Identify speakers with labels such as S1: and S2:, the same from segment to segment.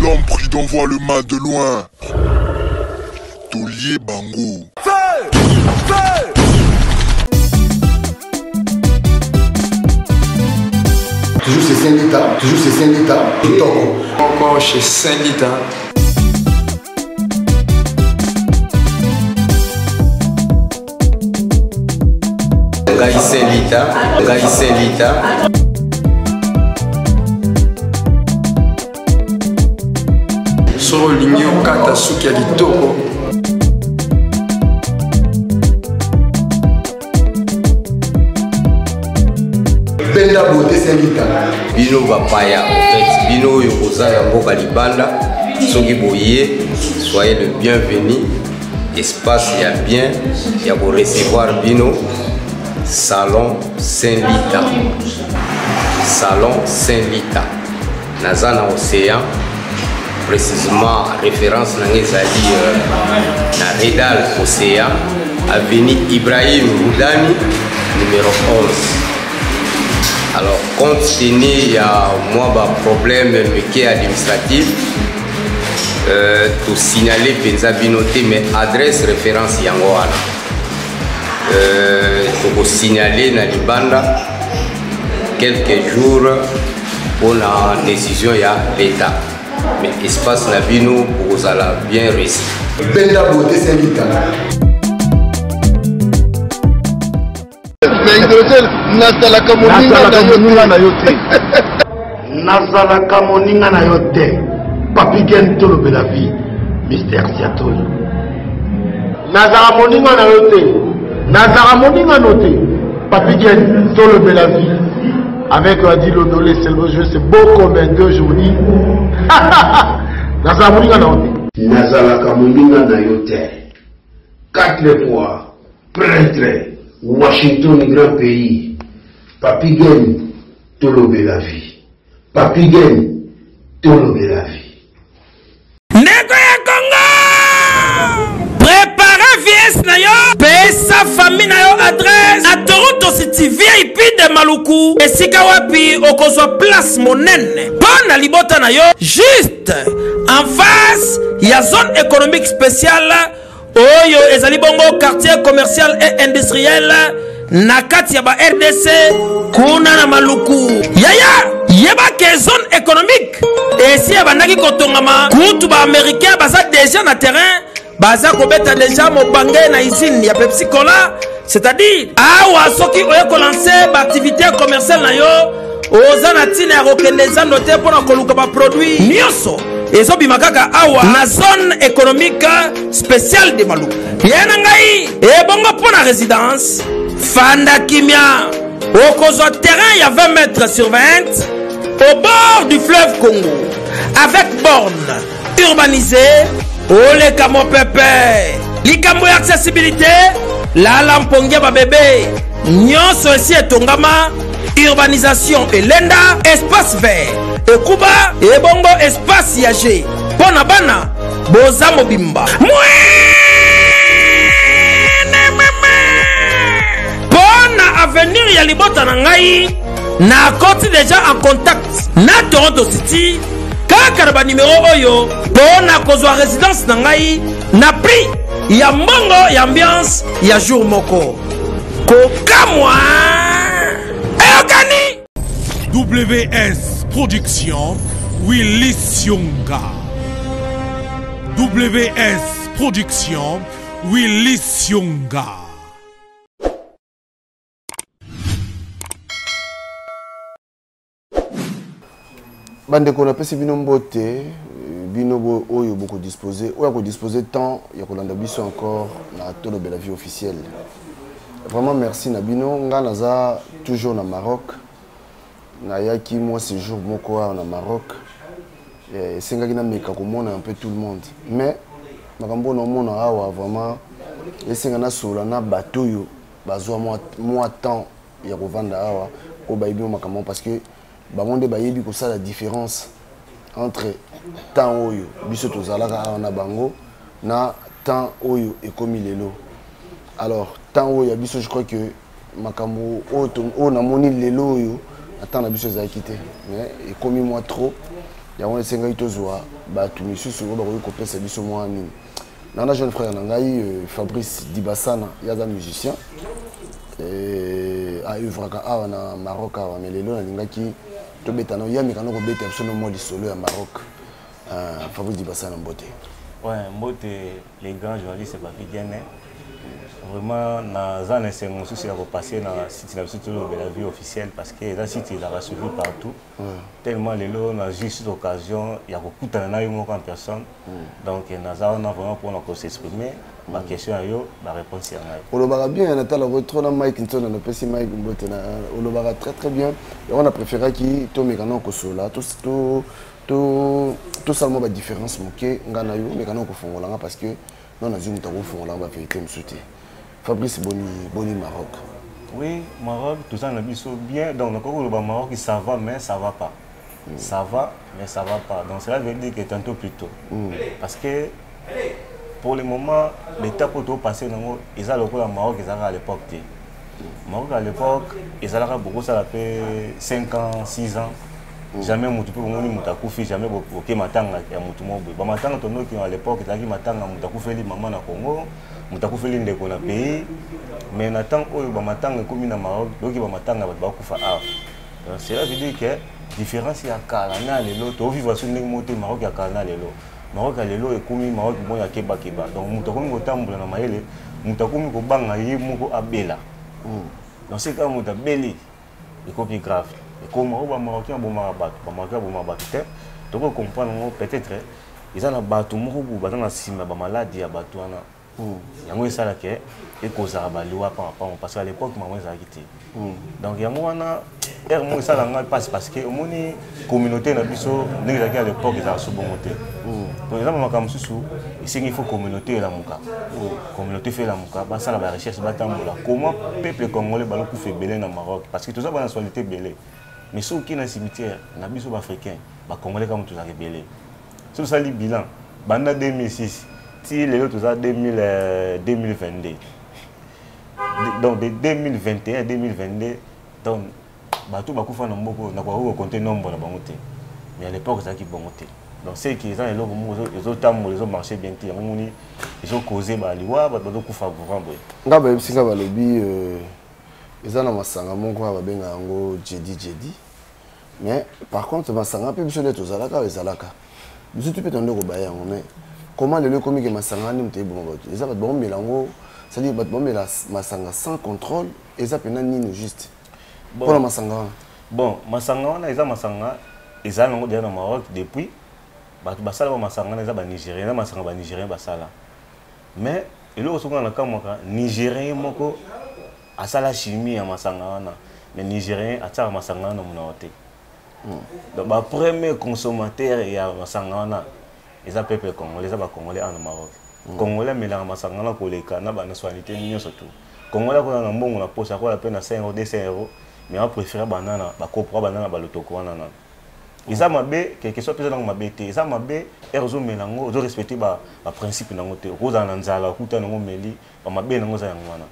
S1: L'homme prudent voit le mal de loin. Taulier Bango.
S2: Feu Feu
S3: Toujours c'est Saint-Lita, toujours c'est Saint-Lita, Kitoko.
S4: Encore chez Saint-Lita.
S5: Ngai Saint-Lita, ngai Saint-Lita.
S4: Soki olingi okata suki ya kitoko
S3: benda beauté Saint-Lita.
S5: Bino bapaya en fait, bino oyo boza na mboka libanda, soki boye, soyez le bienvenu. Espace ya bien ya ko recevoir bino salon Saint Lita. Salon Saint Lita. Naza na océan précisément référence na ngai ezali euh, na Redal Océan avenue Ibrahim Roudani numéro 11. Alors compte tenu ya mwa ba problème mike administratif euh, tosignale mpenza bino te mais adresse référence yango wana euh, tokosignale na libanda quelques jours mpona décision ya l'état mais espace na bino bokozala bien reçu.
S3: Benda beauté Saint-Lita.
S6: Nazalaka moninga na yo te.
S7: Nazalaka moninga na yo te. Papi Gen tolobela vie. Mister Siatoli. Nazalaka moninga na yo te. Nazalaka moninga no te. Papi Gen tolobela vie. Avec Adi Londolé, c'est le jeu, c'est beau comme un deux jours. Nazalaka moninga na yo te.
S8: Nazalaka moninga na yo te. Quatre fois. Prêtre, Washington grand pays, Papy Gen, tolobela vie. Papy Gen, tolobela vie.
S9: Ndeko ya Congo! Prepare VS na yo, pesa famille na yo adresse na Toronto City VIP de Maluku, esika wapi okozwa place monene mpo na libota na yo, juste en face ya zone économique spéciale oyo ezali bongo quartier commercial et industriel na kati ya ba rdc kuna na maluku yaya yeba ke zone économique esi ebandaki kotongama kutu baaméricain baza deja na terrain baza kobeta deja mobange na usine ya pepsi cola c'est-à-dire awa soki oye kolanse baactivité commerciale na yo oza na ntina ya kokende zando te mpo na koluka baproduit nyonso ezobima kaka awa na zone économique spéciale de maluku ye na ngai ebongo mpo na résidence fanda kimia okozwa terrain ya 20 mètres sur 20 au bord du fleuve congo avec borne urbanisé oleka mopepe likambo ya accessibilité lala mpongi ya babebe nyonso esi etongama urbanisation elenda espace vert ekuba ebongo espace ya g mpo na bana boza mobimba mpo na avenir ya libota na ngai nakoti deja en contact na toronto city kaka na banimero oyo mpo na kozwa residence na ngai na prix ya mbongo ya ambiance ya jour moko kokamwa eyokani
S10: WS Production Willy Sionga WS Production Willy Sionga
S3: Bandeko napesi bino mbote bino oyo bokodispose oyo akodispose temps ya kolanda biso encore na tolobela vie officielle vraiment merci na bino nga naza toujours na Maroc nayaki mwa séjour moko awa na Maroc eh, esengaki nameka komona un peu tout le monde mais makambo oyo naomona awa vraiment esenga nasolola na bato oyo bazwa mwa temps ya kovanda awa oyo bayebi makambo parce que bango nde bayebi kosala différence entre temps oyo biso tozalaka awa na bango na temps oyo ekomi lelo alors temps oyo ya biso je crois que makambo oyo namoni lelo oyo na temps na biso ezalaki te mais ekomi mwa trop. Yango esengaki tozwa bato misusu oyo bakoki kopesa biso mwa nini. Nana jeune frère na ngai euh, Fabrice Dibasana, ye aza musicien euh, aœuvraka awa na Maroc awa, mais lelo nalingaki tobeta na ye ameka na kobeta biso no mwa lisolo ya Maroc. Euh, Fabrice Dibasana, mbote.
S11: Ouais, mbote les grands journalistes Papi Diene. Vraiment naza na esengo mosusu ya kopasser na site na biso tolobela vie officielle parce que eza site ezalaka suivi partout. Tellement lelo nazwi cette occasion ya kokutana na yo moko en personne. Donc naza wana vraiment mpona kos'exprimer, baquestion ya yo, baréponse ya ngai.
S3: Olobaka bien, natalaka trop na Mike Nsona, napesi Mike mbote na olobaka très très bien. Yango na préféraki tomeka na kosola, tosala mwa badifférence moke ngai na yo, meka na kofongola nga parce que non, nazwi moto akofongola nga bavérité mosusu te. Fabrice, boni boni Maroc?
S11: Oui, Maroc toza na biso bien. Donc nakoki koloba Maroc, ça va mais ça va pas, ça va mais ça va pas. Donc cela veut dire que tantôt plus tôt, parce que pour le moment l'étape oyo topasser nango eza lokola Maroc ezalaka à l'époque te. Maroc à l'époque ezalaka bokosala mpe 5 ans, 6 ans, jamais motu mpe bomoni moto akufi, jamais boke matanga ya motu moko boye. Bamatanga tondoki à l'époque ezalaki matanga moto akufeli mama na Congo, moto akufeli ndeko na pays. Mais na ntango oyo bamatanga ekomi na Maroc, doki bamatanga bato bakufa awa. Donc cela veut dire que différence ya kala na lelo, tovivre so ndenge moko te. Maroc ya kala na lelo, Maroc ya lelo ekomi Maroc moko ya kebakeba. Donc moto akomi kotambola na mayele, moto akomi kobanga ye moko abela. Donc soki kaka moto abeli, ekomi grave, ekoma oyo bamarocain abomaka bato. Bamarocain abomaka bato te, tokoki comprendre yango. Peut-être eza na bato moko boye baza na nsima ya bamaladi ya bato wana, yango esalaka ekozala baliwa pamba, parce que à l'époque mama ezalaki te. Donc yango wana ere moko esala ngai mpasi, parce que omoni communauté na biso ndenge ezalaki à l'époque ezalaka so bongo te. Donc eza makambo mosusu esengi faut communauté elamuka, communauté faut elamuka, basala barecherche, batambola comment peuple congolais balokufa ebele na Maroc, parce que toza banationalité ebele, mais soki na cimetière na biso baafricain, bacongolais kaka tozalaka ebele. Soki tosali bilan banda 2006 ti lelo toza 2022, donc de 2021 2022, donc bato bakufa na mboka oyo nakoki kocompter nombre na bango te. Mais à l'époque ezalaki bongo te. Donc c'est que eza na eloko moko ezotambola, ezomarche bien te. Yango moni ezocauser baliwa, bato bazokufa vraiment boye.
S3: Nga bayebisi nga, balobi eza na masanga moko oyo babenga yango jedi jedi. Mais par contre masanga mpe biso nde tozalaka, ezalaka biso tu mpe tonde kobaya yango. Mais comment lelo ekomi ke masanga nde moto eboma bato? Eza bato baomela yango, c'est-à-dire bato baomela masanga sans contrôle. Eza mpena nini juste mpona masanga wana?
S11: Bon, masanga wana eza masanga ezala nango deja na Maroc depuis. Bato basala ba masanga wana eza banigérien, eza masanga banigérien basala. Mais eloko soki na kamwaka, nigérien moko asala chimie ya masanga wana, mais nigérien atiaka masanga wana na monoko te. Donc bapremier consommateur ya masanga wana eza peuple congolais, eza bacongolais awa na Maroc. Congolais amelaka masanga wana koleka na banationalité nyonso. Tu congolais akoza na mbongo na poche, akola mpe na 5 euro, 200 euro, mais apréféré banana bakopra, banana balotoko wana nano. Eza mabe quelque soit, mpe eza nango mabe te. Eza mabe ere ozomela yango, ozorespecte baprincipe nango te. Okozala na nzala, okuta nango, omeli. Bamabe nango eza yango wana,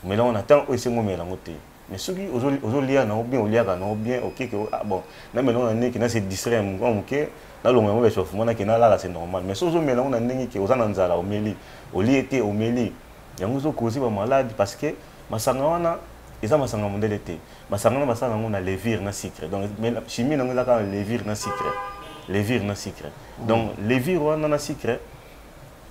S11: omela yango na ntango oyo esengo omela yango te. Mais soki ozolia nango bien, oliaka nango bien, okeke ah bon, namela yango na ndenge na se distraire mwa moke, nalonga yango échauffement, nake nalala, c'est normal. Mais soki ozomela yango na ndenge ke oza na nzala, omeli, olie te, omeli yango, ezocauser bamaladi, parce que masanga wana eza masanga mondele te. Masanga wana basala yango na levure na sucre. Donc chimie nango eza kaka levure na sucre, levure na sucre. Donc levure wana na sucre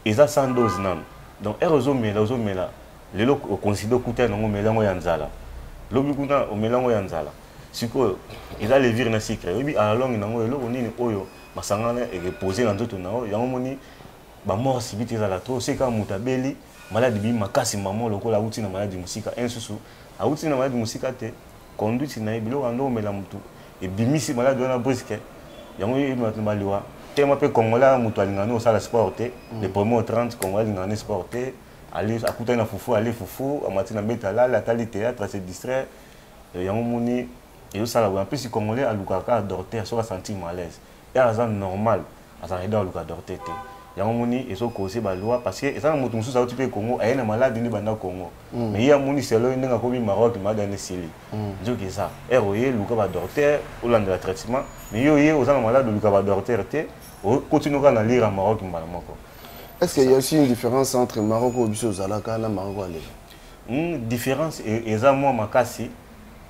S11: eza sans dose nano. Donc ere ozomela, ozomela lelo, oconsidérer okuta nango, omela yango ya nzala, lobi kuna omela yango ya nzala. Sikoyo eza levure na sucre, oyebi à la longue nango eloko nini oyo masanga wana erepose na nzoto na yo. Yango moni bamort subite ezala trop. Soki kaka moto abeli maladi bi makasi, mama lokola awuti na maladi mosika, un susu awuti na maladi mosika te, conduite na ye, biloko yango omela, motu ebimisi maladi wana brusque, yango bato baliwa tema. Mpe congolais moto alingaka ne osala sport te. Le premier au 30, congolais alingaka ne sport te. Akutani na fufu, ale fufu, amati na mbeto, alali, atali théâtre, ase distraire. Yango moni ezosala boye. En plus congolais alukaka kaka docteur soki asentir malaise. Ere aza normal, azalaka eda aluka docteur te. Yango moni ezocause baloi, parce que eza na moto mosusu auti mpe Congo, aye na maladi nde banda Congo, mais ye amoni selo ndenge akomi Maroc, maladi wana esili. Nzoki eza ere oye luka badocteur, olandela traitement, mais yo oye oza na maladi, oluka badocteur te, okontinue kaka na lire ya Maroc mbala moko.
S3: Est-ce qu'il y a aussi une différence entre Maroc oyo biso ozalaka na Maroc ya lelo?
S11: Différence eza mwa makasi.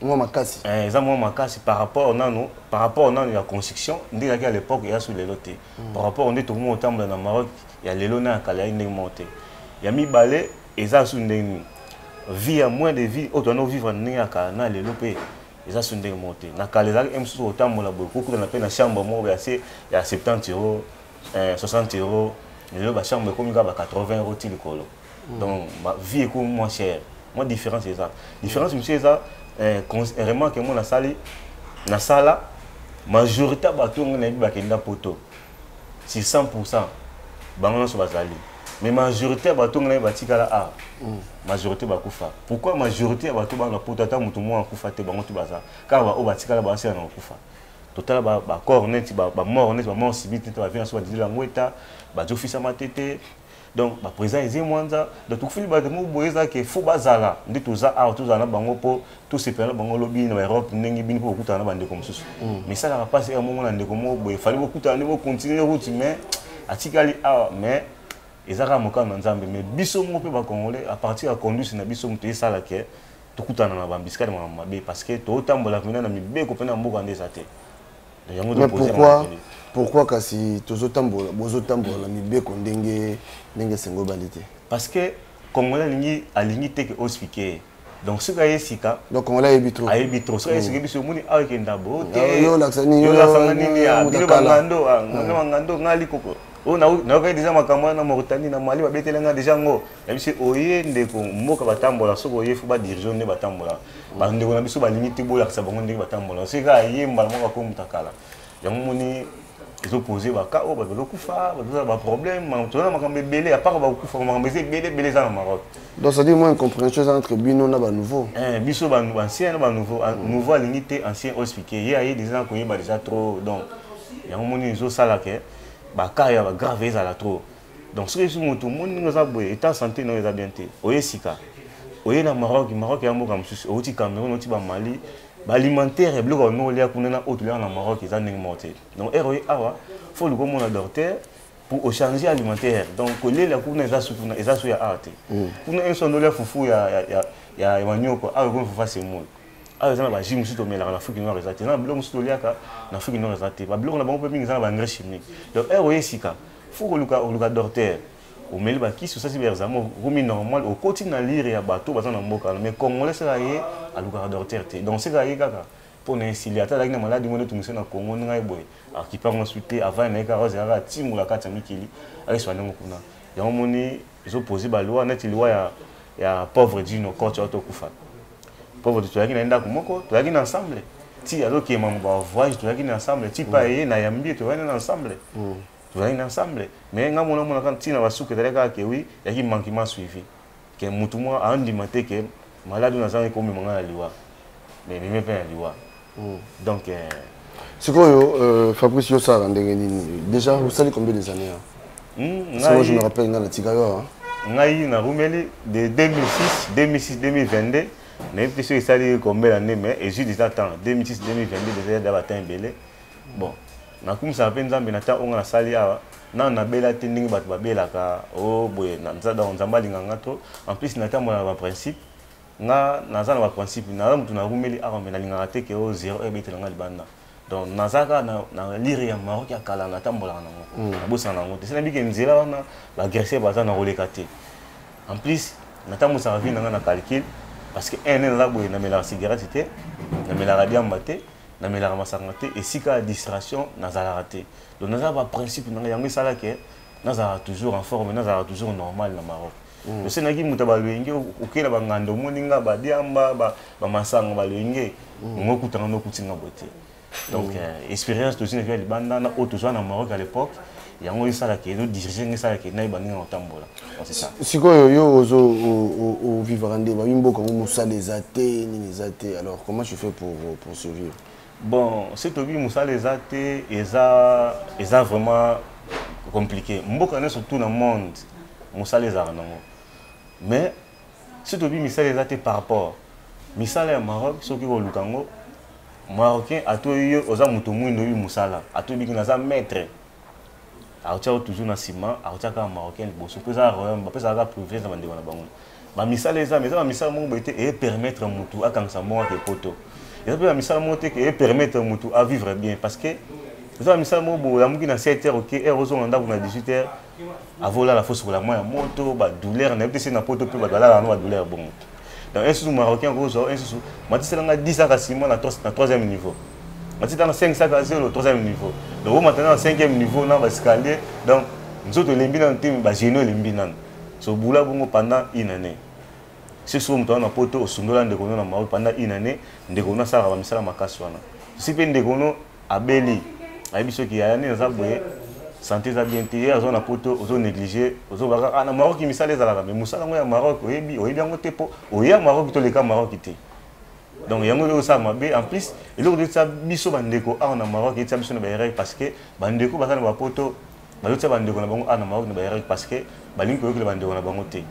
S3: Mwa makasi.
S11: Eza mwa makasi par rapport nano, par rapport nano ya construction ndenge ezalaki à l'époque, eya su lelo te. Par rapport nde tokomi kotambola na Maroc ya lelo na ya kala, yai ndenge moko te. Ya mibale, eza su ndenge nini, vie ya moins de vie oyo towana ovivre na ndenge ya kala na lelo mpe eza su ndenge moko te. Na kala ezalaki mosusu kotambola boye, kokutana mpe na chambre moko ya se ya 70 euro, 60 euro. Lelo bachambre ekomi kaka ba 80 euro ti likolo. Donc vie ekomi moins cher. Mwa différence eza, différence mosusu eza remarque mo nasali, nasala majorité ya bato oyo nayebi bakenda poto, sur 100 bango nyonso bazali, mais majorité ya bato oyo nayebi batikala a majorité bakufa. Pourquoi majorité ya bato bana poto, ata moto moko akufa te, bango to baza kaka baoyo batikala basila na kokufa? Totala bacorps neti bamort, neti bamort subite, neti bavie na so badidila yango eta bazofisama te te. Donc baprésident eze mwanza, donc tokufeli bato moko boye, eza ke fo bazala nde toza awa, tozala na bango mpo tosepela na bango lobi na baEurope, ndenge bino mpo bokutana na bandeko mosusu. Mais esalaka mpasi eka mongo na ndeko moko boye, fali bokutana nde bocontinue route, mais atikali awa. Mais eza kaka mokano na Nzambe. Mais biso moko mpe bacongolais, à partir ya conduite na biso, moto esala ke tokutana na bambisikali, makambo mabe, parce que totambola mpena na mibeko mpe na mboka nde eza te. Yango.
S3: Mais pourquoi kasi tozotambola, bozotambola na mibeko ndenge ndenge esengo ebandi te?
S11: Parce que congolais alingi te ke oexplique ye. Donc soki aye sika...
S3: Donc congolais ayebi trop.
S11: Ayebi trop. Soki aye sika, biso omoni awa ekenda bo te.
S3: Yo olakisa nini?
S11: Yo olakisanga nini? Bino bangando, ngando, bangando, ngali koko oyo nayokaki déjà makambo wana na Mauritanie, na Mali, babeteli nga déjà ngo na biso. Oye ndeko, mboka batambola, soki oye fo badirige nde batambola. Bandeko na biso balingi te bolakisa bango ndenge batambola. Soki kaka ye mbala moko akomuta kala, yango moni ezopose baka oyo bato bazokufa, bato bazala baproblème. Toza na makambo ebele, à part bakokufa, makambo eza ebele ebele eza na Maroc.
S3: Donc c'est à dire moins incompréhension eza entre bino na banouveau.
S11: Biso baancien na banouveau. Nouveau alingi te ancien oexplique ye, aye déjà na koyeba déjà trop. Donc yango moni ezosala ke baka ya bagrave ezala trop. Donc soki esi moto omoni ndenge oza boye, état santé nayo eza bien te, oye sika, oye na Maroc, Maroc ya mboka mosusu, outi Cameroun, outi bamali, baalimentaire ya biloko bango olia kuna na oyo toliaka na Maroc eza ndenge moko te. Donc ere oye awa, fo oluka omona docteur pour ochanger alimentaire. Donc kolela kuna eza su, kuna eza su ya awa te. Kuna inso ndolia fufu ya manioko, awa ekomi fufu ya semoule. Awa eza na bajus mosusu tomelaka na Afrique noire eza te, eza na biloko mosusu toliaka na Afrique noire eza te. Babiloko na bango mpe mingi eza na baengrais chimique. Donc ere oye sika, fo koluka, oluka docteur, omeli bakisi, osasi baexamen, okomi normal, okoti na lire ya bato baza na mboka wana. Mais congolais seka ye alukaka docteur te. Donc seka ye kaka mpo na esili, ata azalaki na maladi ngo nde tungisi na Congo ndenge ye boye, akipango su te. Avant na ye kaka ozalaka atimbola kati ya mikili, akeswa ndenge kuna. Yango moni ezopose baloi neti loi ya pauvre Dino Coach oyo tokufa. Pauvre, tozalaki na ye ndako moko, tozalaki na ensemble ti azokema bavoyage, tozalaki na ensemble ti pa ye na yambi ye, tozalaki na ensemble, tozalaki na ensemble. Mais nga mona monaka ntina basuki ezalaki kaka ke oui, ezalaki manquement suivi, ke mutu moko aandima te ke maladi oyo nazangi komema nga na liwa, mais ememi mpe na liwa. Donc
S3: Sikoyo, Fabrice, yo osalaka ndenge nini? Déjà osali combien des années? Parce que moi, je me rappelle, nga natika yo.
S11: Ngai narumeli de 2006, 2006 2022, nayebi te soki esali combien d'année, mais ezwi déjà temps. 2006 2022, déjà da batemps ebele. Bon, nakumisaka mpe Nzambe na temps oyo nga nasali awa, nano nabela te ndenge bato babelaka o boye. Donc Nzambe alingaka nga trop. En plus natambola na baprincipe, nga naza na baprincipe. Naza motu narumeli awa, me nalingaka te ke o zéro ebetela nga libanda. Donc naza kaka na lire ya Maroc ya kala, natambolaka nango, nabosana nango te. Se nabike nzela wana baagresseur baza na koleka te. En plus natambwisaka vie na nga na calcul, parce que un naza boye, namelaka cigarette te, namelaka diamba te, namelaka masanga te, esika ya distraction nazalaka te. Donc naza baprincipe nanga, yango esalaki nazalaka toujours en forme, nazalaka toujours normal na Maroc. Osenaki moto ya balwenge, okei na banganda, omoni nga badiamba, bamasanga, balwenge ngo okutanga nde okuti nga boye te. Donc expérience tozwi na vie ya libanda na oyo tozwa na Maroc à l'époque, yango esalaka ezodirige nga, esalaka nayeba ndenge na kotambola. C'est ça.
S3: Sikoyo yo ozo ovivaka nde babi mboka ngo mosala eza te, nini eza te, alors comment tu fais pour survivre?
S11: Bon, soki tobi mosala eza te, eza vraiment Compliqué. Mboka nyonso tout na monde mosala ezalaka nango, mais soki tobi misala eza te par rapport misala ya Maroc, soki koluka yango, Marocain atoyi yo, oza moto mwindo, oyebi mosala, atoyebiki naza maître, akotia yo toujours na nsima, akotia kaka Marocain liboso, mpo eza royaume, bapesaka kaka privilège na bandeko na bango. Bamisala eza, mais eza bamisala moko boye te epermettre motu akangisa mbongo ake Poto. Eza mpe bamisala moko te ke epermettre motu avivre bien, parce que eza bamisala moko boye, olamuki na 7 heures, oke heure ozonga ndako na 18 heures, avolala fo sokola mwa ya moto, badouleur nayebi te se na Poto mpe bato balalaka no badouleur bongo. Donc un susu Marocain akozwa un susu matiselanga 10 saka nsima na troisième niveau, matitanga 5 saka 0, troisième niveau, donc omata na cinquième niveau na baescalier, donc nzoto elembi nano te, bageno elembi nano. So bula bongo pendant une année. Soki soki moto wana na Poto, osundola ndeko no na Maroc pendant une année, ndeko no asalaka bamisala makasi wana. Soki mpe ndeko no abeli, ayebi soki yaya nini aza boye, santé eza bien te, ye aza na Poto, ozo néglige, ozobaka ah, na Maroc misala ezalaka, mais mosala yango ya Maroc oyebi, oyebi yango te, mpo oya Maroc, toleka Maroc te. Donc yango eloko osala mabe. En plus, eloko totia biso bandeko awa na Maroc, etia biso na baerreur, parce que bandeko baza na bapoto, bazotia bandeko na bango awa na Maroc na baerreur, parce que balingi koyokela bandeko na bango te.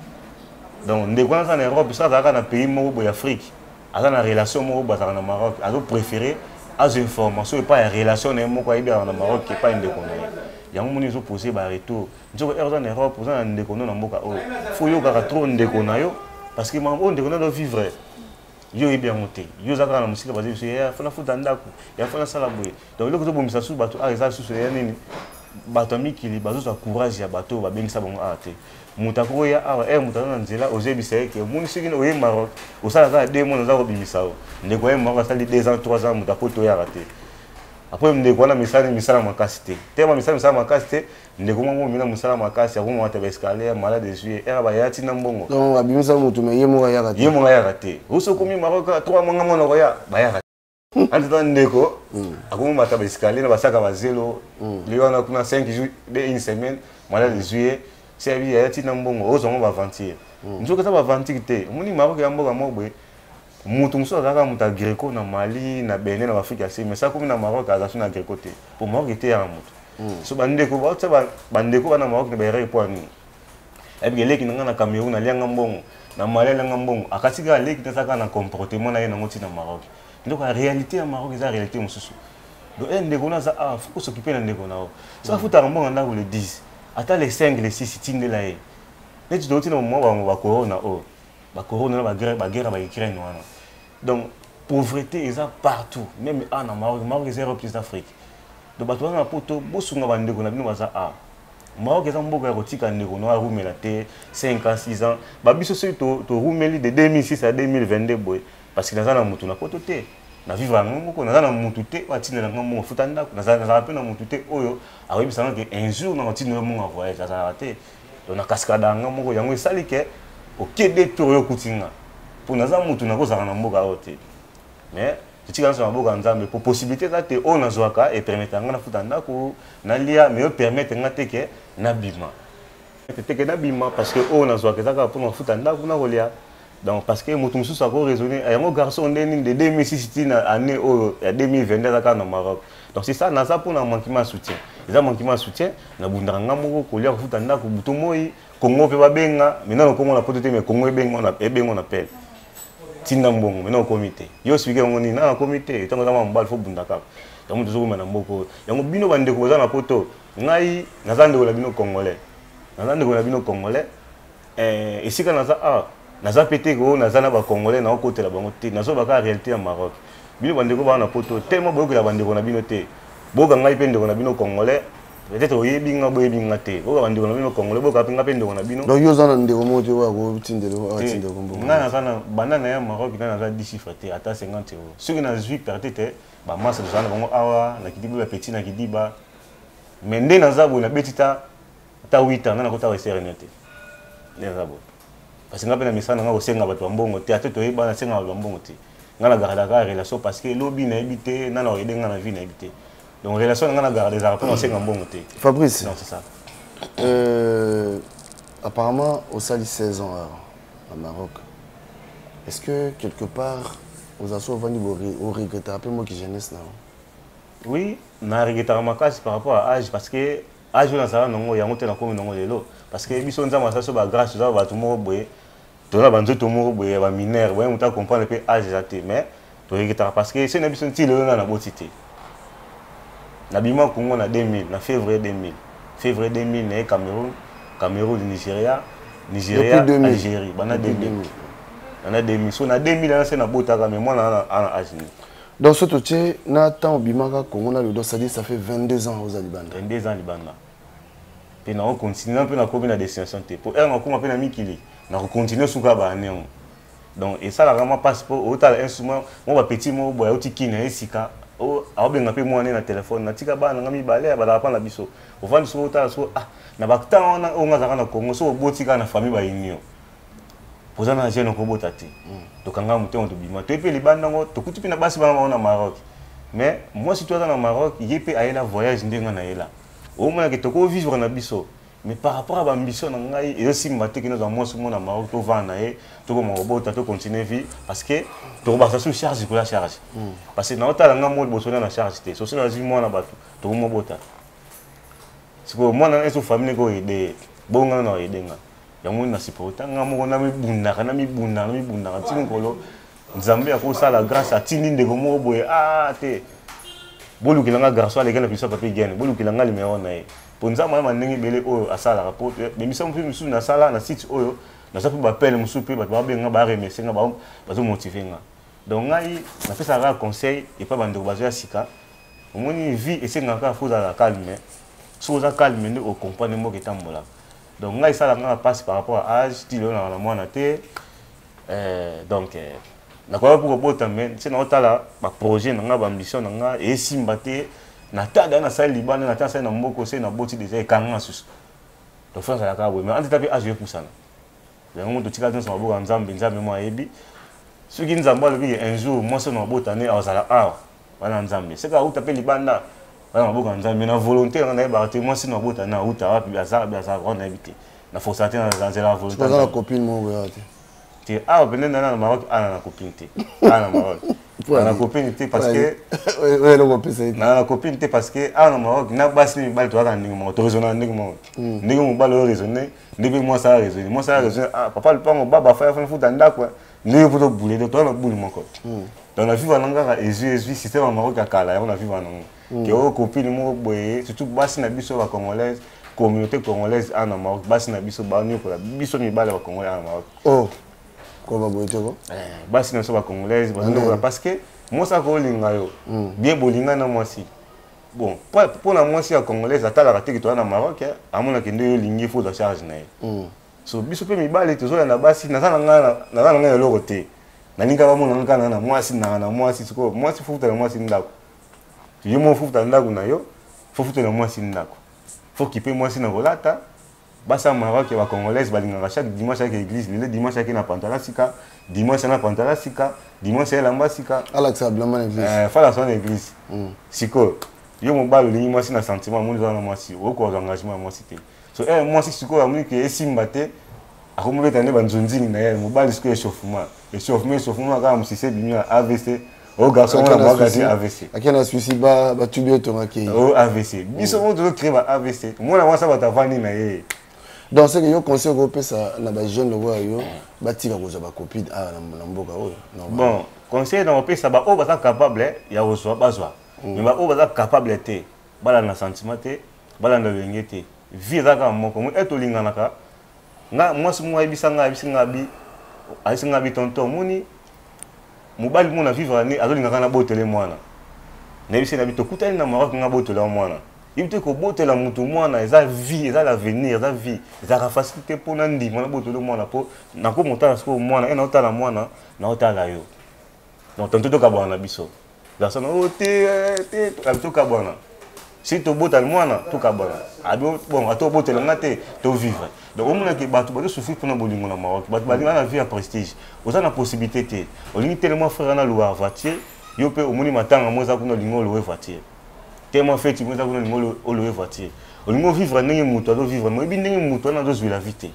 S11: Donc ndeko wana aza na Europe, so azalaka na pays moko boye Afrique, aza na relation moko boye, azalaka na Maroc, azopréféré azwa information epai ya relation na ye moko ayebi azalaka na Maroc epai ndeko na ye. Yango moni ezopose baretour. Nzoko heure oza na Europe, oza na ndeko no na mboka oyo, fo oyokaka trop ndeko na yo, parce que makambo oyo ndeko na yo vivre, yo oyebi yango te. Yo oza kaka na mosika, baza biso ya fona futa ndako, ya fona sala boye. Donc eloko ezobomisa susu bato awa eza susu ya nini? Bato ya mikili bazozwa courage ya bato oyo babengisa bango awa te. Moto akoya awa ere moto aza na nzela, ozoyebisa ye ke omoni soki oye Maroc, osala kaka 2 mois, naza kobimisa yo. Ndeko ye Maroc asali 2 ans, 3 ans, moto apoto oyaka te. Après ndeko wana misala misala makasi te, tema misala misala makasi te. Ndeko moko omina mosala makasi, akomata baescalier, malade ezwi ye, ere baya ntina mbongo.
S3: Donc abimisa motu, mais ye moko ayaka te.
S11: Ye moko ayaka te. Oso okomi Maroc 3 mois, nga mwana koya, bayaka entre temps ndeko akomomata baescalier na basaka bazelo li wana kuna 5 jours de une semaine, malade ezwi ye, se abi yaya ntina mbongo, ozwango baaventure. Nzoka eza baaventure te. Omoni Maroc ya mboka moko boye, moto mosusu azalaka moto ya greco na Mali, na Benin, na baafrike ya se, mais sa komi na Maroc, aza so na greco te, po Maroc eteyaka moto. So bandeko baotia bandeko bana Maroc na baerreur mpo ya nini? Ayebiki eleki na ngai na Cameroun alianga mbongo, na Mali alianga mbongo, akati kaka leki te, aza kaka na comportement na ye nango ntina Maroc. Ndeko ya réalité ya Maroc eza réalité mosusu. Donc e ndeko na aza awa, faut s'occuper na ndeko na yo. So afutaka mbongo na ndako le 10, ata le 5, le 6, tindela ye. Neti touti na mwa bango bacorona oyo, bacorona na baguerre ya baUkraine wana, donc pauvreté eza partout, même awa na Maroc. Maroc eza Europe plus Afrique. Donc bato baza na Poto, bosunga bandeko na bino baza awa. Maroc eza mboka ya kotika ndeko na arumela te 5 ans, 6 ans. Babiso soki torumeli de 2006 à 2022 boye, parce que naza na motu na Poto te, na vivre yango moko, naza na motu te oyo atindela nga mbongo futa ndako, nazalaka mpe na motu te oyo akoyebisanga ke un jour na kotindela mbongo ya voyage, azalaka te. Donc na kaskada yanga moko, yango esali ke okede tour oyo okuti nga, mpo naza motu nakozala na mboka oyo te, mais totika nyonso na maboko ya Nzambe, po possibilité eza te. Oyo nazwaka epermettre nga nafuta ndako, nalia, mais opermettre nga te ke nabima te, ke nabima, parce que oyo nazwaka eza kaka mpona kofuta ndako na kolia. Donc parce que moto mosusu akoraisonne yango, garçon nde nini, de 2006 ti na année oyo ya 2022 aza kaka na Maroc. Donc c'est ça, naza mpona manquement ya soutien, eza manquement ya soutien. Nabundaka nga moko, kolia, kofuta ndako, butu moi. Congo mpe babenga maintenant, okongo na Poto te, mais Congo ebengo na pele, tinda mbongo. Maintenant okomi te, yo osipike yango nini, nana akomi te. Ntango eza mwa mobali, fo bunda kaka. Yango tozokoma na mboka oyo. Yango bino bandeko boza na Poto, ngai naza ndeko na bino congolais, naza ndeko na bino congolais. Esika naza awa, naza mpe te oyo naza na bacongolais, naokotela bango te, nazobaka réalité ya Maroc. Bino bandeko baa na Poto, tellement boyokela bandeko na bino te, boyoka ngai mpe ndeko na bino congolais. Peut-être oyebi nga, boyebi nga te, boyoka bandeko na bino congolais, boyoka mpe nga mpe ndeko na bino.
S3: Donc yo oza na ndeko moko te oyo akotindela, oyo atindela mbongo?
S11: Ngai naza na banda na ya Maroc, ngai naza 10 chiffre te, ata 50 euro. Soki nazwi perte te, bamasa tozala na bango awa na Kidiba, bapeti na Kidiba, mais nde naza boye, nabeti ta ata 8 ans, ngai nakota Western te. Nde naza boye parce que ngai mpe na misala na ngai, kosenga bato ya mbongo te. Ate toyeba, nasenga bato ya mbongo te. Ngai na gardaka relation parce que lobi nayebi te nana oyede ngai na vie, nayebi te. Donc relation na ngai na garde ezalaka mpona kosenga mbongo te.
S3: Fabrice.
S11: Non, c'est ça.
S3: Apparemment osali 16 ans awa na Maroc. Est-ce que quelque part oza so ovandi oregrettaka mpe moki jeunesse na yo?
S11: Oui, na regrettaka makasi par rapport à âge, parce que Age oyo nazala nango yango te nakomi nango lelo, parce que biso Nzambe asala biso bagrâce, toza bato moko boye, toza banzoto moko boye ya baminere boye, moto acomprendre mpe age eza te, mais toreketaka parce que se na biso nti lelo na naboti te. Nabima Congo na 2000, na février 2000, février 2000 naye Cameroun, Cameroun Nigeria, Nigeria Algérie, banda 2000, banda 2000. So na 2000 ana se nabotaka, mais mwana ana age nini?
S3: Donc so totie na temps obimaka Congo na lelo, c'est-à-dire ça fait 22 ans oza libanda.
S11: 22 ans libanda, mpe nakocontinue mpe nakomi na destination te, po ere nakokoma mpe na mikili, nakocontinue suka baane yango. Donc esalaka mwa mpasi mpo otala instrument mwa bapetit moko boye auti kini aye sika, aobenga mpe mwana na telefone, natika bana nanga mibale bazalaka mpa na biso. Ovandi soki otala so, ah, na batemps wana oyo nga azalaka na Congo, soki oboti kaka na famille bayini yo, oza na jeune, okobota te. Tokanga motema, tobima, toye mpe libanda yango, tokuti mpe na basi bana bango na Maroc. Mais mwasi to aza na Maroc, ye mpe ayela voyage ndenge nayela, omonake tokovivre na biso, mais par rapport à baambition na ngai ezosimba te. Kende ozwa mwasi mo na Maroc, tovanda na ye, tokoma kobota, tocontinue vie, parce que tokobakisa su charge koya charge, parce que naotala nga mo liboso na charge te. Sosi nazwi mwana bato, tokomobota sikoyo mwana eso, famille koyede ye, bonga na oyede nga yango na supporta nga moko, namibundaka, namibundaka, namibundaka ti mokolo Nzambe akosala grâce, atindi ndeko moko boye: a te, bolukela nga garçon aleki na biso, Papi Gene, bolukela nga numero na ye. Mpo Nzambe ayeba ndenge ebele oyo asalaka, mpo bémission mpe mosusu nasala na site oyo, naza mpe bapele mosusu mpe bato babenga, baremercie nga, bazomotive nga. Donc ngai napesaka kaka conseil epai bandeko bazoya sika. Omoni, vie esengaka kaka fo ozala calme. Soki oza calme nde ocomprendre mboka etambolaka. Donc ngai esalaka nga mpasi par rapport à âge, ti lelo naka na mwana te. Donc nakoya mpo kobota, mais se naotala baprojet na nga, baambition na nga esimba te. Na tada nasali libanda, na ta nasali na mboka, se naboti déjà, ekanga susu. Donc faut azalaka boye, mais anteta mpe âge epusana yango, totika nyonso maboko ya Nzambe. Nzambe mo ayebi. Soki Nzambe alobi ke un jour mwasi oyo nabota ne azala awa, wana Nzambe seka auta mpe libanda, wana maboko ya Nzambe. Na volonté nanga nayebaka te mwasi nabota ne auta wapi, aza wapi, aza wana, nayebi te. Na forsa te, na nzela ya volonté.
S3: Oza na copine moko boya te?
S11: Te, awa pene nana na Maroc, ana na copine te. Awa na Maroc na copine te, parce que
S3: eloko opesa ye.
S11: Na copine te, parce que awa na Maroc na basi ni mibali toyaka ndenge moko, toraisonna ndenge moko. Ndenge mobali oyo raisonne, ndenge mwasi aya raisonne, mwasi aya raisonne: ah, papa lupango, baba faya fana futa ndako, ndenge po tobule. Donc toza na bule moko. Donc na vivre nanga kaka ezwi ezwi système ya Maroc ya kala yango na vivre nango ke oyo copine moko boye. Surtout basi na biso bacongolaise, communauté congolaise awa na Maroc, basi na biso banyokola biso mibale bacongolais awa na Maroc.
S3: Oh, koba boye te ko.
S11: Basi na biso bacongolaise banyokola, parce que mwasi akolinga yo bien, bolinga na mwasi bon. Mpo na mwasi ya congolaise atalaka te ke toza na Maroc, amonaki nde yo olingi, fo ozwa charge na ye. So biso mpe mibali tozolanda basi. Naza na ngai eloko te, nalingi bamona nga kaka na mwasi nanga na mwasi. Sikoyo mwasi fufuta na mwasi ndako, yo mo fufuta ndako na yo, fo futela mwasi ndako, fo kipe mwasi na kolata. Basi ya Maroc ya bacongolaise balingaka chaque dimanche ayeke église. Lelo dimanche ayeke na pantalon sika, dimanche na pantalon sika, dimanche elamba sika.
S3: Alakisa bilamba na église.
S11: Fala so na église. Sikoyo yo mobali olingi mwasi na sentiment, amoni oza na mwasi, okokozwa engagement ya mwasi te. So mwasi sikoyo amoni ke esimba te, akomobeta nde banzonzini na ye mobali. Sikoyo échauffement, échauffement, échauffement, kaka mosise ebimi ya AVC. O garçon wana mwakati AVC.
S3: Ake na Suisse, batubi otongaki.
S11: O AVC, biso mo tozocrée ba AVC. Mwana mwasi bato avandi na ye.
S3: Donc c'est que yo conseil okopesa na bajeune lokola yo, batika kozwa bacopine awa na mboka oyo?
S11: Bon, conseil na kopesa, baoyo baza capable ya kozwa, bazwa, mais baoyo baza capable te, balanda sentiment te, balanda lolenge te. Vie eza kaka moko mo e tolinganaka. Nga mwasi moko ayebisa nga, ayebisi nga bi, ayebisi nga bi: tonton, omoni mobali mona vivre ne azolingaka na botele mwana. Nayebisi na bi, tokutani na Maroc, nga botela mwana. Yebi te kobotela motu mwana eza vie, eza l'avenir, eza vie, ezalaka facile te. Mpo na ndima na botela mwana, mpo nakomotala sikoyo mwana e naotala mwana, naotala yo. Donc tonto, tokabwana na biso. Garçon o te te, tokabwana. Si tobotala mwana, tokabwana. Abi bon, ata obotela nga te, tovivre. Donc omonaki bato bazosouffrir mpona bolingo na Maroc. Bato balinga na vie ya prestige, oza na possibilité te, olingi telema frère na louer voiture. Yo mpe omoni matanga mo eza kuna, olingi olouer voiture. Telema feti mo eza kuna, olingi olouer voiture. Olingi ovivre ndenge moto azovivre, moyebi ndenge moto wana azozwela vie te.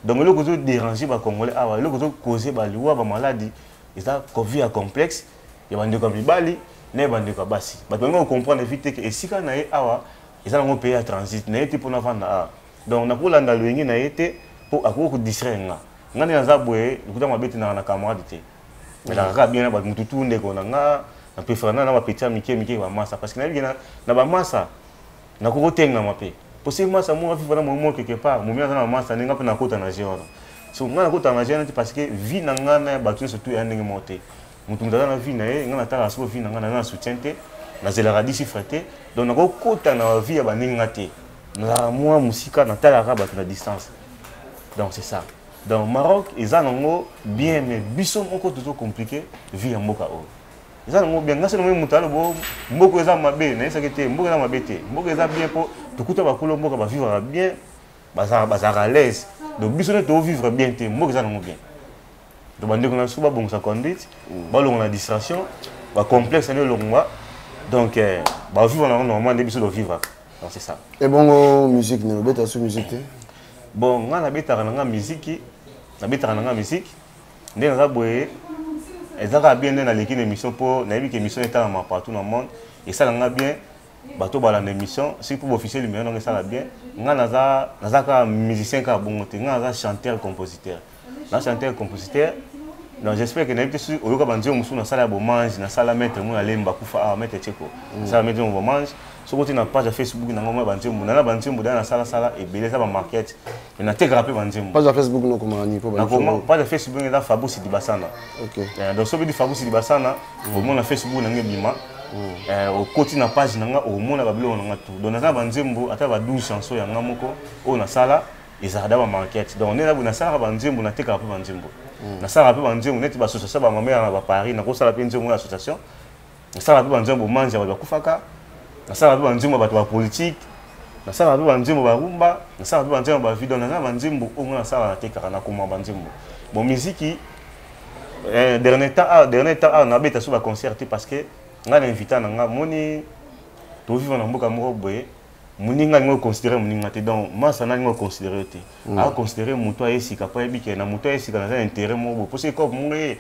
S11: Donc eloko ezodéranger bacongolais awa, eloko ezocauser baliwa, bamaladi, eza vie ya complexe ya bandeko ya mibali na ya bandeko ya basi. Bato balingi kocomprendre vie te ke esika na ye awa. Eza nango pays ya transit, naye te mpo navanda awa. Donc nakolanda loyenge na ye te mpo akoki kodistraire nga. Nga nde naza boye, lokuta mabe te, naka na camarade te. Nazalaka kaka bien na bato, motu tu ndeko na nga, na préfère na bapetit ya mike mike, bamasa, parce que nayebi ke na bamasa nakoki kotengama mpe. Po soki masa moko aviva na momi moko quelque part, momi aza na masa, ndenge nga mpe nakota na jeu wana. So nga nakota na jeu wana te, parce que vie na nga na bato nyonso tu eya ndenge moko te. Motu moto aza na vie na ye, nga natalaka soko vie na nga, naza na soutien te, nazelaka 10 chiffre te. Donc nakokota na vie ya baninga te, nazalaka mwa mosika, natalaka bato na distance. Donc c'est ça. Donc Maroc eza nango bien, mais biso moko tozo compliqué vie ya mboka oyo. Eza nango bien, nga soki namoni moto alobo mboka eza mabe, nayebisaki te mboka eza mabe te, mboka eza bien mpo tokuta bakolo mboka bavivaka bien, bazalaka à l'aise. Donc biso nde tovivre bien te, mboka eza nango bien. Donc bandeko na biso babongisa conduite, balonga na distraction, bacomplexe nde elongwa. Donc bavivre nango normal nde biso tovivaka. Donc c'est ça.
S3: Ebongo musique, ne obeta so musique te?
S11: Bon, nga nabetaka na nga musique, nabetaka na nga musique nde naza boye, eza kaka bien nde naleki na émission, mpo nayebi ke émission etalama partout na monde, esala nga bien, bato balanda émission, soki mpo baofficier numéro nango esala bien. Nga naza kaka musicien kaka bongo te, nga naza chanteur compositeur, na chanteur compositeur. Donc j'espère que nayebi te soki oyoka banzembo mosusu nasala ya bomange, nasala maître mo nalemba kufa awa, maître Tcheko, nasala maître mo bomange. Soki oti na page ya Facebook nango, mwa banzembo nana, banzembo daya nasalasala ebele, eza bamarket, mais natekaka mpe banzembo.
S3: Page ya Facebook nokomaka nini mpo
S11: Nakoma page ya Facebook eza Fabrice Dibasana. Donc soki di Fabrice Dibasana, omona Facebook nanga ebima, okoti na page nanga, omona babiloko nanga tout. Donc naza na banzembo ata ba 12 chanson ya nga moko oyo nasala, ezalaka da bamarket. Donc nde nasalaka banzembo, natekaka mpe banzembo, nasalaka mpe banzembo neti baassociation bamamere na baparis, nakosala mpe nzembo ya association, nasalaka mpe banzembo bomanzi ya bato bakufaka, nasalaka mpe banzembo ya bato bapolitike, nasalaka mpe banzembo barumba, nasalaka mpe banzembo bavideo. Naza na banzembo oyo nga nasalaka, natekaka, nakoma banzembo. Bon, miziki dernier temps ah, dernier temps ah, nabeta so baconcert te, parce que ngai na invita na nga moni tovivre na mboka moko boye, moninga alingi oconsidere moninga te. Donc masa na alingi oconsidere yo te, aconsidere moto aye sika, mpo ayebi ke na moto aye sika naza na intérêt moko boye, mpo soki cope moko ye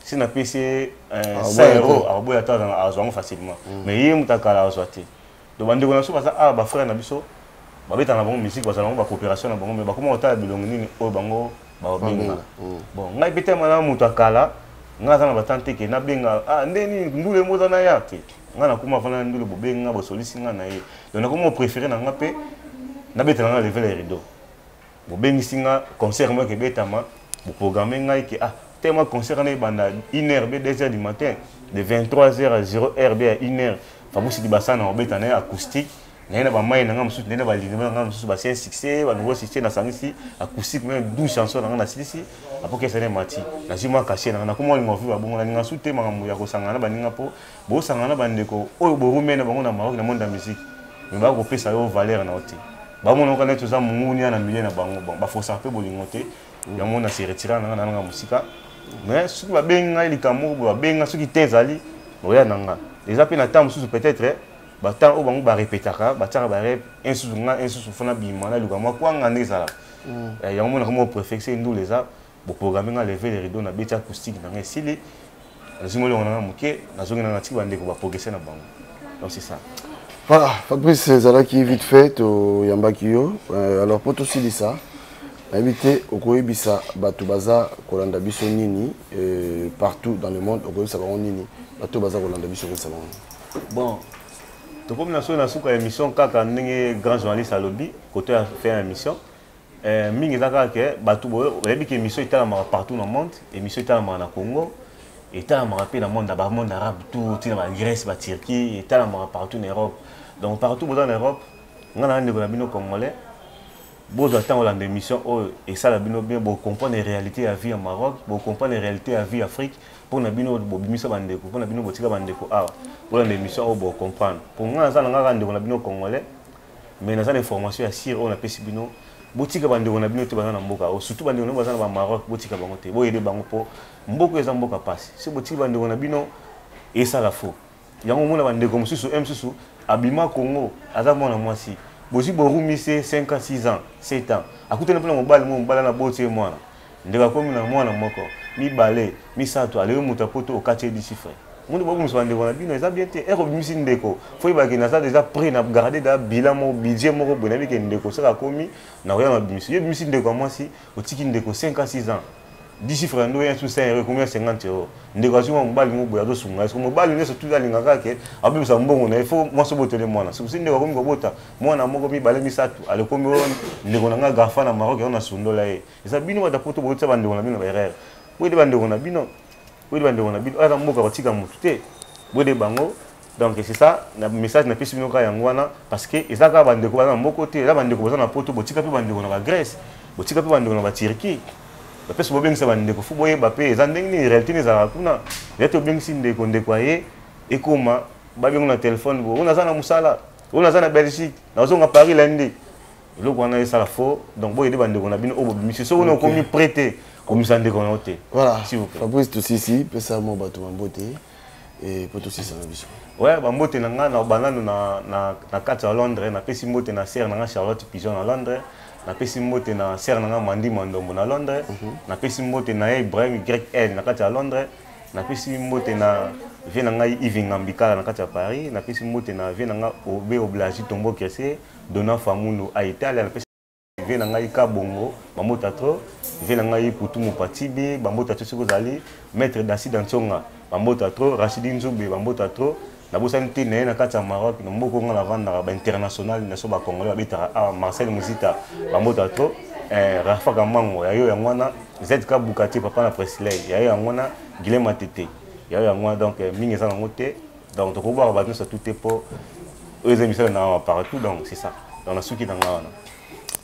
S11: si napesi ye 100 euro, akoboya ata azwa yango facilement, mais ye moto akala azwa te. Donc bandeko na biso baza awa, bafrère na biso babetaka na bango musique, bazala bango bacoopération na bango, mais bakoma kotala bilongi nini oyo bango baobenga. Bon, ngai mpe tema na moto akala, ngai aza na batante te ke nabenga ah, nde nini ndule moza na ya te. Ngai nakoma vanda na ndule, bobengi ngai, bosolisi ngai na ye. Donc nakoma opréféré na nga mpe nabetela nga level ya rideau, bobengisi nga concert moko ebetama, boprogramme ngai ke ah, tellement concert wana ebanda 1 heure be 2 heures du matin, de 23 heures à 0 heure be à 1 heure, Fabrice Dibasana obeta na ye acoustique naye na bamai na nga mosusu, naye na balinema na nga mosusu, basien succès, banouveau succès, nasangisi acoustique meme 12 chanson na nga, nasilisi apokesa ne mati, nazwi mwa cachet na nga, nakoma olinga oviva bongo. Nalinga su te makambo ya kosangana na baninga, mpo bosangana na bandeko oyo borume na bango na Maroc na monde ya musique, mais bakopesa yo valeur na yo te, bamona oka neti oza mongunia na milieu na bango. Bon, bafosaka mpe bolingo te, yango na se retira na nga na nanga mosika. Mais soki babengi ngai likambo moko boye, babengi ngai, soki te ezali oya na nga, eza mpe na temps mosusu, peut-être batemps oyo bango barepetaka, batiaka barep un susu, nga un susu fona bima, naluka mwa kwanga nde ezalaka yango. Monaka moko préfecture ndula eza boprogramme nga, lever le rideau, nabeti acoustique na nga, esili, nazwi molongo na nga moke, nazongi na nga, tiki bandeko baprogresse na bango. Donc c'est ça.
S3: Voilà, Fabrice, ezalaki vite fait toyambaki yo. Alors mpo tosilisa, nayebi te okoyebisa bato baza kolanda biso nini partout dans le monde, okoyebisa bango nini, bato baza kolanda biso, okoyebisa bango nini?
S11: Bon, tokomi na soki na suka ya émission, kaka ndenge grand journaliste alobi koto ya fin ya émission, mingi eza kaka ke bato bayebi ke émission etalamaka partout na monde, émission etalamaka na Congo, etalamaka mpe na monde, na bamonde arabe tout, ntina bagrèce, baturquie, etalamaka partout na Europe. Donc partout boza na Europe, nga na ndeko na bino congolais, bozwa ntango olanda émission oyo, esala bino bien, bocomprendre réalité ya vie ya Maroc, bocomprendre réalité ya vie ya Afrique. Mpo na bino bobimisa bandeko, mpo na bino botika bandeko awa, bolanda émission oyo, bocomprendre. Mpo nga naza na nga kaka ndeko na bino congolais, mais naza na information ya sire oyo napesi bino. Botika bandeko na bino te baza na mboka oyo, surtout bandeko na bino baza na bamaroc, botika bango te, boyede bango, mpo mboka eza mboka mpasi. So botiki bandeko na bino, esala faux. Yango omona bandeko mosusu e mosusu abima Congo, aza mwana mwasi, bozwi borumise 5 ans, 6 ans, 7 ans, akutani mpona mobali mo, mobali ana boti ye mwana, ndeko akomi na mwana moko, mibale, misato, aleyo moto apoto, okati ye dix chiffre. Monde bobimisa bandeko na bino eza bien te. Ere obimisi ndeko, fo yebake naza déjà prêt na garder da bilan moko, budget moko boye, nayebi ke ndeko soki akomi nakoya na bimisi. Yo obimisi ndeko ya mwasi, otiki ndeko 5 ans 6 ans. 10 chiffres ya ndo 1 sur 5 euros, combien 50 euros. Ndeko azwi mwa mobali moko boye azosunga ye. Soki mobali nyonso tu alingaka kaka ke abimisa mbongo na ye, fo mwasi obotele mwana. Soki ndeko akomi kobota mwana moko, mibale, misato, alekomi oyo ndeko na nga gafa na Maroc yango nasundola ye. Eza bino bato ya poto boyotisa bandeko na bino na ba erreur. Boyede bandeko na bino, boyede bandeko na bino, oyo aza mboka kotika motu te, boyede bango. Donc c'est ça na message na pesi bino kaka yango wana, parce que eza kaka bandeko baza na moko te, eza bandeko baza na poto, botika mpe bandeko na ba Grèce, botika mpe bandeko na ba Turquie. Bapesi bobengisa bandeko, fo boyeba mpe eza ndenge nini réalité nini ezalaka kuna. Eza te obengisi ndeko, ndeko aye ekoma babengo na telefone bo, oyo naza na mosala, oyo naza na Belgique, nazonga Paris lundi. Eloko wana esala faux. Donc boyede bandeko na bino oyo bobimisi. Soki ono okomi prêt te, komisa ndeko na yo te.
S3: Voilà.
S11: S'il vous plaît.
S3: Fabrice Tosisi, pesa mwa bato bambote et po tosisa na biso.
S11: Ouais, bambote na nga na banano na kati ya Londres, napesi mbote na sœur na nga Charlotte Pigeon na Londres, napesi mbote na sœur na nga Mandy Mandombo na Londres, napesi mbote na ye Ibrahim YL na kati ya Londres, napesi mbote na vie na ngai Yves Ngambikala na kati ya Paris, napesi mbote na vie na nga Obe Oblagi Tombo Kressé, Dona Famundo a Italia, napesi vie na ngai Kabongo, bambota trop, vie na ngai Putu Mopatibi, bambota trop soki ozali, Maître Dacide Ntsonga, bambota trop, Rachidi Nzube, bambota trop, nabosani te na ye na kati ya Maroc, na mboka oyo nga navandaka, ba international, na so ba Congolais babetaka awa, Marcel Muzita, bambota trop, Rafa Kamango, ya yo yango wana, ZK Bukati, papa na Presley, ya yo yango wana, Guilhem Matete, ya yo yango wana, donc mingi eza nango te, donc tokobwaka bato nyonso tout te po oyo eza misala na awa partout, donc c'est ça. Donc nasuki na nga wana.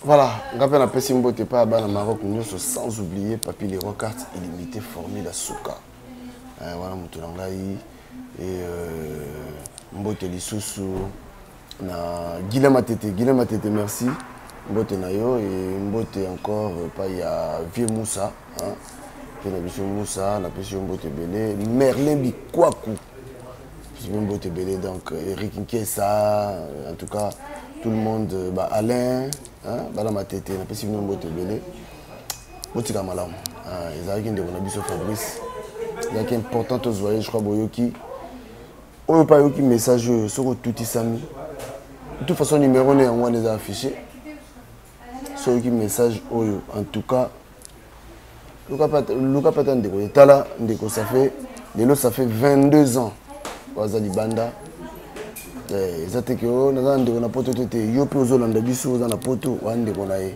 S3: Voilà, nga mpe napesi mbote epai ya bana Maroc nyonso, sans oublier Papi Leroy, carte illimitée formule ya suka. Wana moto na ngai et mbote lisusu na Guilain Matete. Guilain Matete, merci. Mbote na yo et mbote encore epai ya Vieux Moussa, hein. Mpe na biso Moussa, napesi yo mbote ebele. Merlin Bikwaku, napesi yo mbote ebele. Donc Eric Nkesa, en tout cas tout le monde, ba Alain, hein, bana Matete, napesi bino mbote ebele. Botika malamu. Ah, ezalaki ndeko na biso Fabrice. Ezalaki important tozwa ye, je crois boyoki. Oyo pa yoki message oyo soko tutisami. De toute façon numéro ne yango wana eza affiché. Soki message oyo en tout cas luka pata ndeko etala ndeko, ça fait lelo, ça fait 22 ans waza libanda. Eza te ke oyo naza na ndeko na poto te te, yo mpe ozolanda biso oza na poto wa ndeko na ye.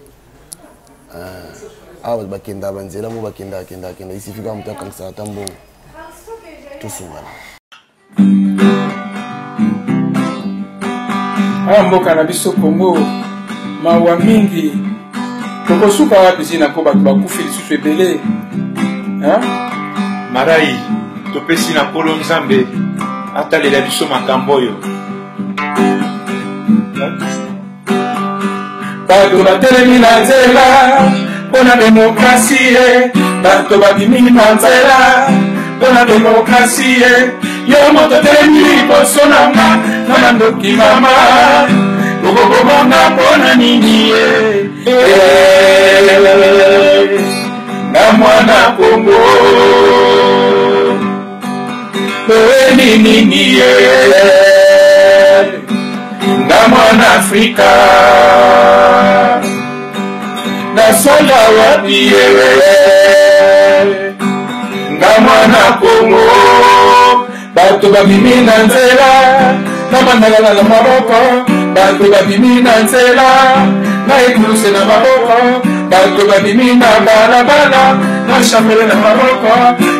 S3: Awa bakendaka banzela mo bakendaka kendaka kenda, il suffit kaka moto akangisaka ata mbongo tosungana.
S4: Awa mboka na biso Congo, mawa mingi, tokosuka wapi zina mpo bato bakufi lisusu ebele, hein?
S12: Marai, topesi na Nkolo Nzambe atalela biso makambo oyo.
S4: Bato batelemi na nzela mpo na demokrasie, bato babimi na nzela mpo na demokrasie. Yo moto telemi liboso na nga, mwana ndoki mama, okokobonga mpo na nini ye? Na mwana Kongo toyeli nini ye? Nga mwana Afrika nasala wapi ye? Nga mwana Kongo, bato babimi na nzela na mandalala na maboko, bato babimi na nzela na ekuluse na maboko, bato babimi na balabala na chapele na maboko.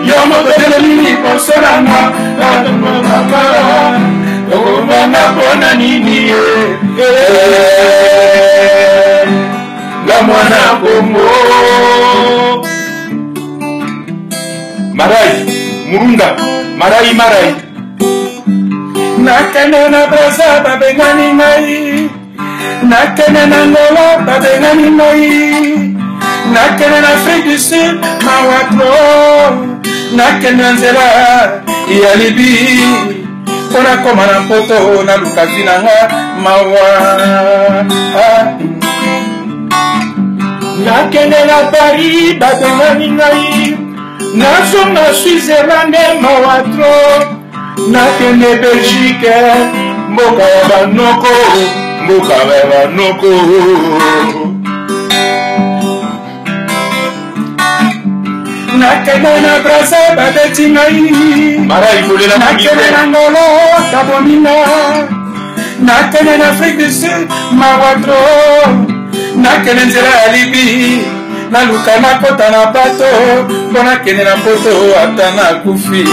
S4: Yo moto telemi liboso na nga, bato okobanga mpona nini ye? Nga mwana Kongo.
S12: Marai Murunga, Marai Marai.
S4: Nakende na Braza babengani ngai, nakende na Angola babengani ngai, nakende na Afrique du Sud mawa trop, nakende na nzela ya Libi mpo nakoma na Mpoto naluka vi na nga mawa. Nakende na Paris babengani ngai, nazonga Switzerland mawa trop. Nakende Belgique, mboka ya banoko, mboka ya banoko. Nakende na Braza babeti ngai, nakende na Ngolo babomi nga, nakende na Afrique du Sud mawa trop, nakende nzela ya Libye naluka nakota na bato mpo nakende na poto ata nakufi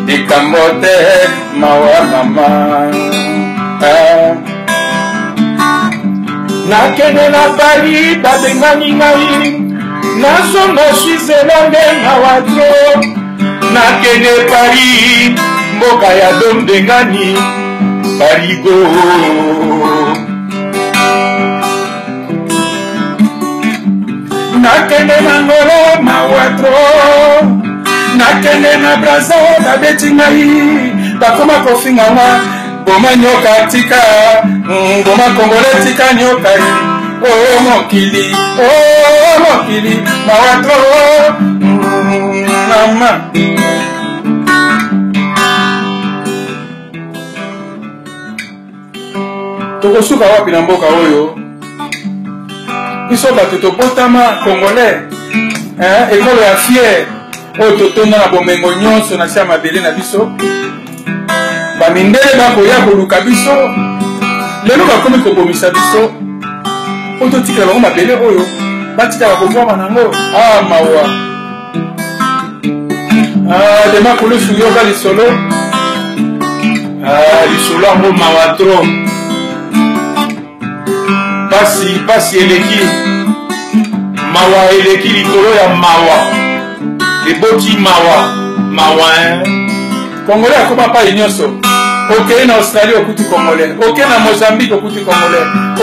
S4: likambo te mawa mama ah. Nakende na Paris babengani ngai, nazonga Switzerland mawa trop. Nakende Paris mboka ya dombengani Parigo. Nakende na Ngolo mawa trop, nakende na Braza babeti ngai, bakoma kofinga nga boma nyoka tika boma kongole tika nyoka o oh, mokili o oh, mokili mawa trop mama. Tokosuka wapi na mboka oyo? Biso bato tobotama congolais, ekolo ya fier oyo totonda na bomengo nyonso na se ya mabele na biso. Bamindele bakoya koluka biso, lelo bakomi kobomisa biso po totikela bango mabele oyo batikala kovwama nango. Ah, mawa. Ah, dema kulusu yoka lisolo. Ah, lisolo yango mawa trop, pasi pasi eleki, mawa eleki likolo ya mawa, eboti mawa mawa hein? Congolais akoma pai nyonso. Okei na Australie okuti congolais, okei na Mozambique okuti congolais.